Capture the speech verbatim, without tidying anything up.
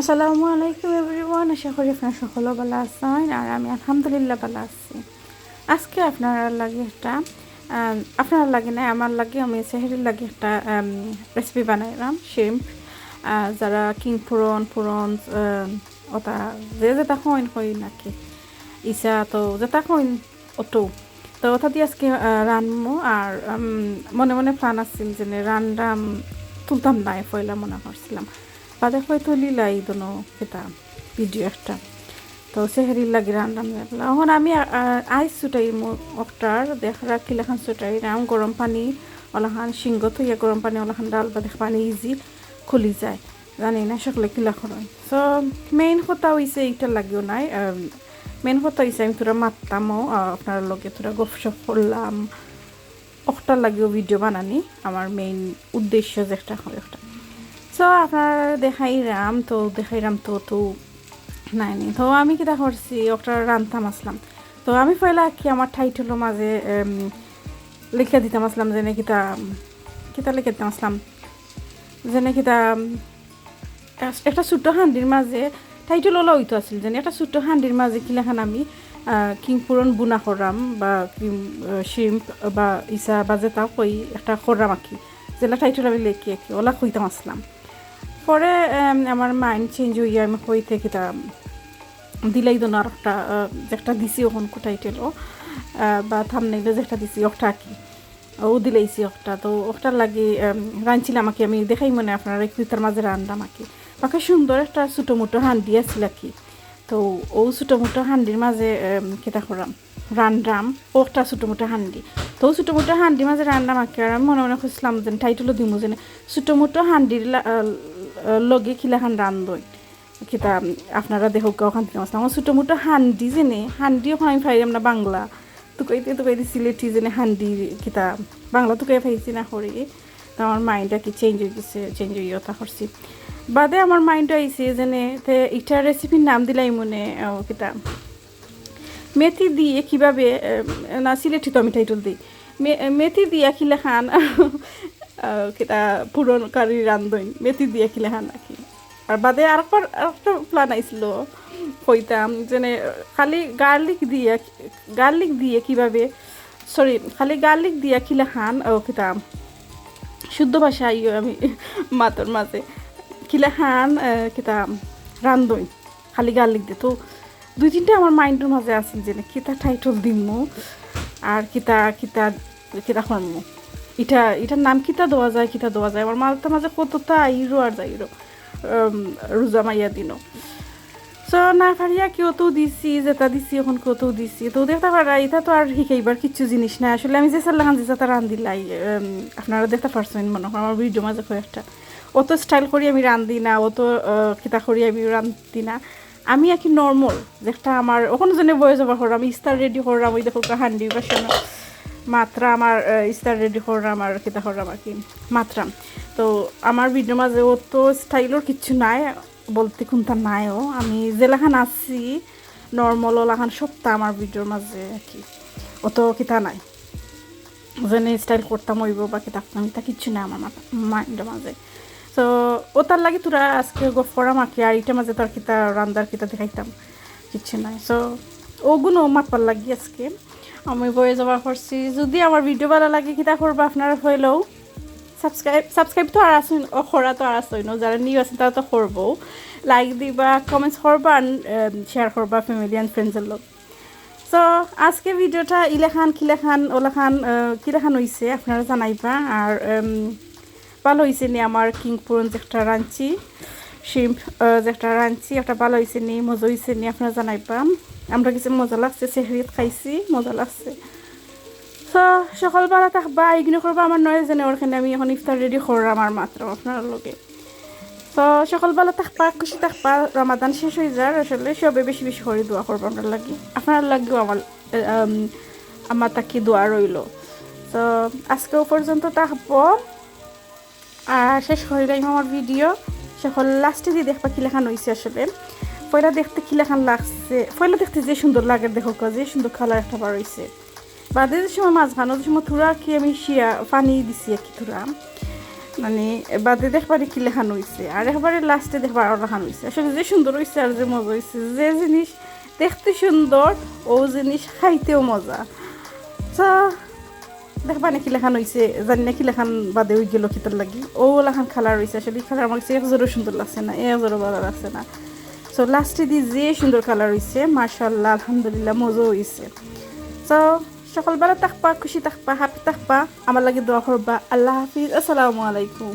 আসসালামু আলাইকুম এভরিওয়ান, আশা করি আপনারা সকলে ভালা আছইন, আর আমি আলহামদুলিল্লাহ ভালা আছি। আজকে আপনারার লাগি একটা, আম, আপনারার লাগি নায়, আমার লাগি, আমি সেহরির লাগি একটা রেসিপি বানাইরাম, শ্রিম্প। যারা কিং পুরন পুরন, আম, ওটা যে যেটা কইন কই নাকি, ইসা তো যেটা কইন অটো। তো ওটা দি আজকে রানমু। আর মনে মনে প্ল্যান আছিল যে রানরাম তুলতাম নায়, পয়লা মনে করছিলাম, বাদে কই তুলিলাই দুনো কিতা ভিডিও একটা। তো সেহরির লাগি রানরাম। এখন আমি আইস ছুটাইমু অকটার, দেখরা কিলাখান ছুটাইরাম। গরম পানি ওলাখান সিঙ্গ থইয়া গরম পানি ওলাখান ডালবা, দেখবা পানি ইজি খুলি যায়। জানি না সকলে কিলা করইন। সো মেইন কথা অইছে, ইটার লাগিও নায়, মেইন কথা অইছে আমি থুড়া মাততামও, আপনারার লগে থুড়া গপশপ করলাম, অকটার লাগিও ভিডিও বানানি আমার মেইন উদ্দেশ্য যেটা হয় একটা। সো আপনারারে দেখাইরাম, তো দেখাইরাম তো, তো নাই নি। তো আমি কিতা করছি, অকটা রানতাম আসলাম। তো আমি পয়লা কি আমার টাইটেলর মাঝে লেখা দিতাম আসলাম যেনে কিতা, কিতা লেখা দিতাম আসলাম যেনে কিতা, একটা ছোট্ট হান্ডির মাঝে, টাইটেল ওলা অইতো আছিল যেনে একটা ছোট্ট হান্ডির মাঝে কিলাখান আমি কিং পুরন বুনা কররাম বা শ্রিম্প বা ইসা বা যেটা কই একটা কররাম আর কি, যেলা টাইটেল আমি লেখি আর কি, ওলা কইতাম আসলাম। পরে আমার মাইন্ড চেঞ্জ অইয়া আমি কইতে কিতা দিলাই দোনো আর একটা, যেটা দিছি ওখান টাইটেলও বা থাম্বনেইলও যেটা দিছি ওটা আর কি। ও দিলাইছি অকটা, তো অকটার লাগি রানছিলাম আর কি, আমি দেখাইমু নে আপনারারে কিতার মাঝে রানরাম আর কি। বাকি সুন্দর একটা ছোটো মোটো হান্ডি আছিল আর কি। তো ও ছোটো মোটো হান্ডির মাঝে কিতা কররাম, রানরাম, ও একটা ছোটো মোটো হান্ডি। তো ছোটো মোটো হান্ডির মাঝে রানরাম আর কি। আর আমি মনে মনে করছিলাম যে টাইটেলও দিমু যেনে ছোটো মোটো হান্ডির লগে কিলাখান রান্ধইন। কিতা আপনারা দেখউক্কা ওখান থেকে মাছ। আমার ছোটো মোটো হান্ডি যেনে, হান্ডিও আমি পাইরাম না বাংলা, তুকাইতে তুকাইতে সিলেটি যেনে হান্ডি কিতা বাংলা তুকাই পাইছি না করি। তো আমার মাইন্ড আর কি চেঞ্জ অই গেছে, চেঞ্জ অইয়া ওটা করছি। বাদে আমার মাইন্ড আইছে যেনে তে ইটা রেসিপির নাম দিলাইমু নে কিতা মেথি দিয়ে কিভাবে, না সিলেটি তো আমি টাইটেল দিই, মেথি দিয়া কিলাখান কিতা পুরন কারি রান্ধইন, মেথি দিয়া কিলাখান আর কি। আর বাদে আরেকবার আরেকটা প্ল্যান আইছিল, কইতাম যেনে খালি গার্লিক দিয়া, গার্লিক দিয়ে কিভাবে, সরি, খালি গার্লিক দিয়া কিলাখান ও কিতা শুদ্ধ ভাষা আইও আমি মাতর মাঝে কিলাখান কিতা রান্ধইন খালি গার্লিক দিয়ে। তো দুই তিনটা আমার মাইন্ডর মাঝে আছিল যেনে কিতা টাইটেল দিমু আর কিতা কিতা কিতা করমু, ইটা ইটার নাম কিতা দেওয়া যায়, কিতা দেওয়া যায়। আমার মাথার মাঝে কততা আইরো আর যাইরো, রোজা মাইয়া দিনও। সো না পারিয়া কিওতো দিছি, যেটা দিছি এখন কিওতো দিছি। তো দেখতা পারা, ইটা তো আর হিকাইবার কিচ্ছু জিনিস নাই। আসলে আমি যে সাল্লাখান যে সাথে রান্দিলাই, আপনারা দেখতা পারছইন মনে হয় আমার ভিডিও মাঝে কয়েকটা। অত স্টাইল করি আমি রান্ধি না, অত কিতা করি আমি রান্ধি না। আমি আর কি নর্মাল, যেটা আমার ওখানে জন্য ভয়েস ওভার করলাম, ইস্তার রেডি করলাম, ওই দেখো হান্ডি বাসন মাত্রা আমার ইস্তার রেডি করলাম আর কিতা করলাম আর কি মাত্রা। তো আমার ভিডিও মাঝে অত স্টাইলর কিচ্ছু নাই, বলতে কোনটা নাইও। আমি যেলাখান আছি নর্মাল ওলাখান সবটা আমার ভিডিওর মাঝে আর কি, অত কিতা নাই। যেনে স্টাইল করতাম অইব বা কিতা করতাম, ইতা কিচ্ছু নাই আমার মাথা, মাইন্ডর মাঝে। তো ওটার লাগি থুড়া আজকে গফ করাম আর কি। আর ইটার মাঝে তো আর কিতা রান্দার কিতা দেখাইতাম, কিচ্ছু নাই। সো ওগুলো মাতবার লাগি আজকে আমি ভয়েস ওভার করছি। যদি আমার ভিডিও ভালা লাগে, কিতা করবা আপনারা হইলেও সাবস্ক্রাইব, সাবস্ক্রাইব তো আর আছইন, ও করা তো আর আছইন, যারা নিউ আছেন তারা তো করবো। লাইক দিবা, কমেন্টস করবা, শেয়ার করবা ফ্যামিলি অ্যান্ড ফ্রেন্ডসের লগে। তো আজকে ভিডিওটা ইলাখান কিলাখান ওলাখান কিলাখান অইছে আপনারা জানাইবা। আর ভালা অইছে নি আমার কিং পুরন যেটা রানছি, শ্রিম্প যেটা রানছি, একটা ভালা অইছে নি, মজা অইছে নি আপনারা জানাইবা। আমরা কিছু মজা লাগছে, সেহরিত খাইছি, মজা লাগছে। তো সকল ভালা থাকবা, ইগনোর করবা আমার নয় জনে, ওর কারণে আমি এখন ইফতার রেডি করলাম আর মাত্র আপনার লগে। তো সকল ভালা থাকবা, খুশি থাকবা, রমাদান শেষ অই যার, আসলে সবে বেশি বেশি করি দোয়া করবা আমরার লাগি, আপনার লাগিও আমার আমার তাকি দোয়া রইল। তো আজকেও পর্যন্ত থাকবো। আর শেষ করিলাম আমার ভিডিও। সকল লাস্টে দি দেখবা কিলাখান অইছে আসলে। পয়লা দেখতে কিলাখান লাগছে, পয়লা দেখতে যে সুন্দর লাগে, দেখো যে সুন্দর কালার একটা বার অইছে। বাদে যে সময় মাছ ভানো, যে সময় থুড়া কি আমি শিয়া পানি দিছি আর কি থুড়া। মানে, বাদে দেখবারে কিলাখান অইছে, আর একবারে লাস্টে দেখবা আরো লাখান অইছে। আসলে যে সুন্দর অইছে আর যে মজা অইছে, যে জিনিস দেখতে সুন্দর, ও জিনিস খাইতেও মজা। তো দেখবানে কিলাখান অইছে, জানি না কিলাখান বাদে অইগেলো কিতার লাগি। ও লাখান কালার অইছে, আসলে ই কালার আমার কাছে এক জোরও সুন্দর লাগছে না, এক জোরও ভালা লাগছে না। তো লাস্টেদি যে সুন্দর কালার অইছে, মাশাআল্লাহ, আলহামদুলিল্লাহ, মজা অইছে। তো সকল ভালা থাকবা, খুশি থাকবা, হ্যাপি থাকবা, আমার লাগি দোয়া করবা। আল্লাহ হাফিজ, আসসালামু আলাইকুম।